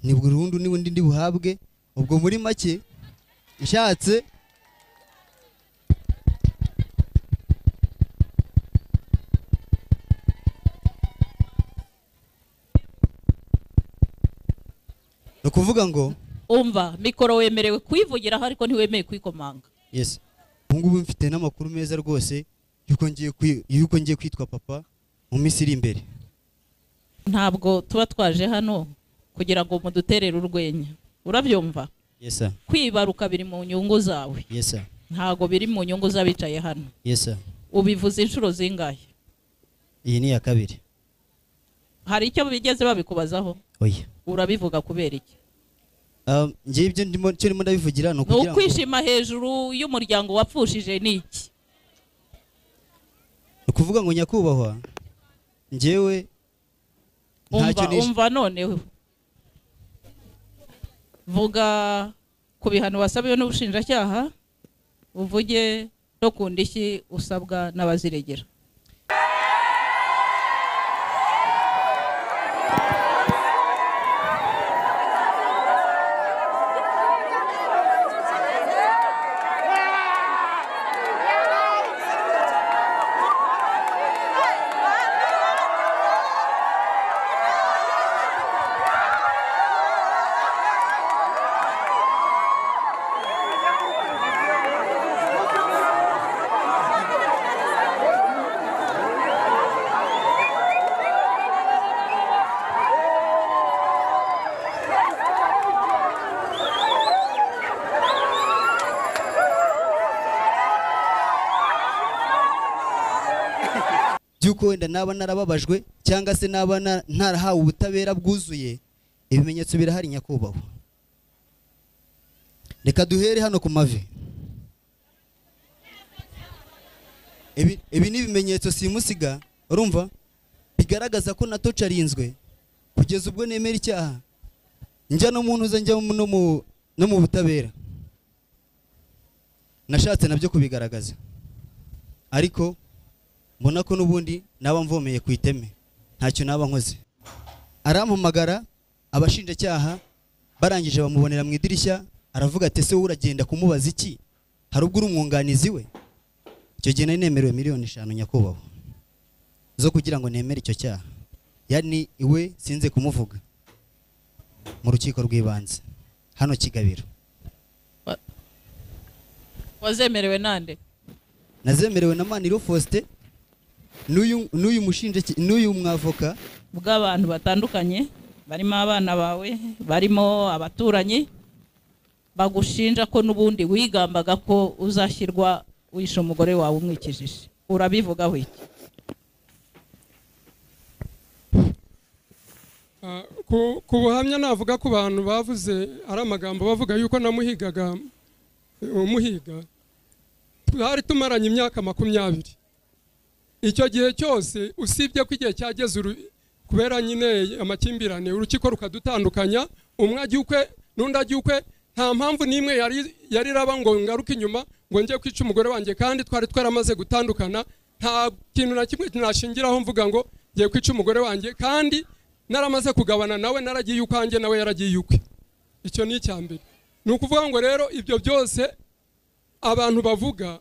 Ni burundu n'ubundi ndi buhabwe. Ubwo muri make nshatse no kuvuga ngo umva mikoro wemerewe kwivugiraho ariko ntiwemeye kwikomanga. Yes, ubungubu mfite n'amakuru meza rwose yuko ngiye kwitwa papa mu minsi iri imbere. Ntabwo tuba twaje hano kugira ngo muduterere urwenya, urabyumva? Yes sir. Kwibaruka biri mu nyungu zawe. Yes sir. Ntago biri mu nyungu z'abicaye hano. Yes sir. Ubivuze inshuro zingahe? Iyi ni ya kabiri. Hari icyo bigeze babikubazaho? Oya. Urabivuga kubera iki? Ngiye ibyo ndimo cyo ndimo ndabivugira no kugira ngo ukwishima hejuru y'umuryango wapfushije ni iki? Ukuvuga ngo nyakubahwa njyewe ntacyo nishe. Umva noneho vuga ku bihano wasabiwe n'ubushinjacyaha, uvuge no ku ndishyi usabwa n'abaziregera. Byuko wenda naba narababajwe cyangwa se naba ntarahawe ubutabera bwuzuye, ibimenyetso birahari nyakubahwa. Reka duhere hano ku mavi. Ibi ni ibimenyetso simusiga, urumva, bigaragaza ko natocarinzwe kugeza ubwo nemera icyaha, njya no mu ntuza, njya no mu butabera. Nashatse nabyo kubigaragaza, ariko mbona ko nubundi naba mvomeye ku iteme, ntacyo naba nkoze. Arampamagara, abashinjacyaha barangije bamubonera mu idirishya, aravuga ati ese wowe uragenda kumubaza iki? Hari ubwo uri umwunganizi we? Icyo gihe nari nemerewe 5 miliyoni nyakubahwa zo kugira ngo nemere icyo cyaha. Yani iwe sinze kumuvuga mu rukiko rw'ibanze hano Kigabiro. Wazemerewe nande? Nazemerewe na Maniro Faustin n'uyu mushinje n'uyu mwavoka bw'abantu batandukanye barimo abana bawe, barimo abaturanyi bagushinja ko nubundi wigambaga ko uzashyirwa wishe umugore wawe umwikijije. Urabivugaho iki? Ku buhamya navuga ku bantu bavuze ari amagambo bavuga yuko namuhigaga umuhiga, twari tumaranye imyaka 20. Icyo gihe cyose usibye ko igihe cyageze kubera nyine amakimbirane urukiko rukadutandukanya, umwe ajya ukwe n'undi ajya ukwe, nta mpamvu n'imwe yari iraba ngo ngaruke inyuma ngo njye kwica umugore wanjye, kandi twari twaramaze gutandukana. Nta kintu na kimwe nashingiraho mvuga ngo ngiye kwica umugore wanjye, kandi naramaze kugabana nawe, naragiye ukwanjye nawe yaragiye ukwe. Icyo ni icya mbere. Ni ukuvuga ngo rero ibyo byose abantu bavuga,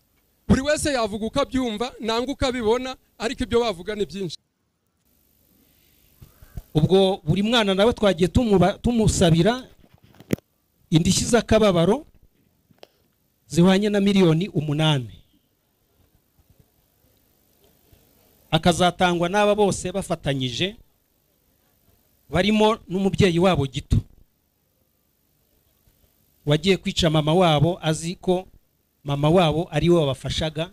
buri wese yavuga uko abyumva nanga uko abibona, ariko ibyo bavuga ni byinshi. Ubwo buri mwana nawe twagiye tumusabira indishyi z'akababaro zihwanye na 8 miliyoni, akazatangwa n'aba bose bafatanyije barimo n'umubyeyi wabo gito wagiye kwica mama wabo azi ko mama wabo ari we wabafashaga,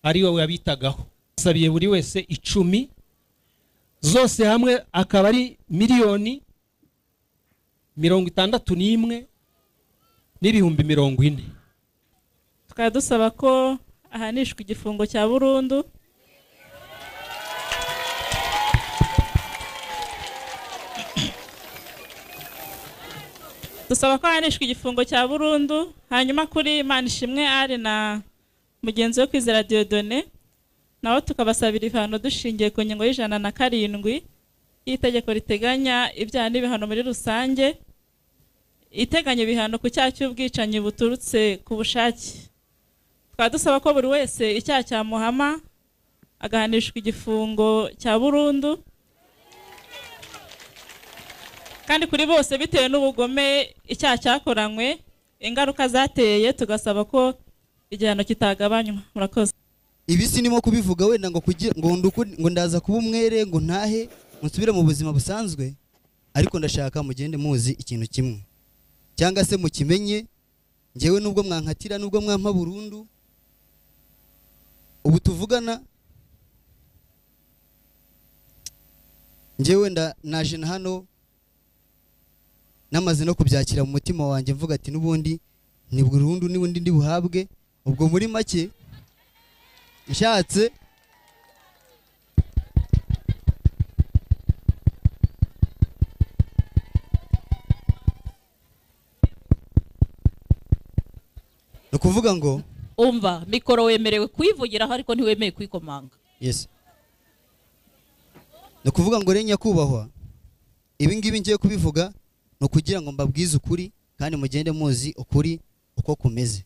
ari we wabitagaho. Sabiye buri wese 10 zose hamwe akaba ari 61 040 000. Tukaba dusaba ko ahanishwa igifungo cya burundu. Dusaba ko ahanishwa igifungo cya burundu. Hanyuma kuri Manishimwe ari na mugenzi we Kwizera Dieudonné, nawe tukabasabira ibihano dushingiye ku ngingo y'107 y'itegeko riteganya ibyaha n'ibihano muri rusange, iteganya ibihano ku cyaha cy'ubwicanyi buturutse ku bushake. Tukaba dusaba ko buri wese icyaha cyamuhama agahanishwa igifungo cya burundu, kandi kuri bose bitewe n'ubugome icyaha cyakoranywe, ingaruka zateye, tugasaba ko igihano kitagabanywa. Murakoze. Ibi sinimo kubivuga wenda ngo kugira ngo ngo ndaza kuba umwere ngo ntahe nsubire mu buzima busanzwe, ariko ndashaka mugende muzi ikintu kimwe cyangwa se mukimenye. Njyewe nubwo mwankatira, nubwo mwampa burundu, ubu tuvugana njyewe naje na hano namaze no kubyakira mu mutima wanjye, mvuga ati n'ubundi ni burundu n'ubundi ndi buhabwe. Ubwo muri make nshatse no kuvuga ngo umva mikoro wemerewe kuyivugiraho ariko ntiwemeye kuyikomanga. Yes. No kuvuga ngo renya kubahwa, ibi ngibi ngiye kubivuga no kugira ngo mbabwize ukuri kandi mugende muzi ukuri uko kumeze.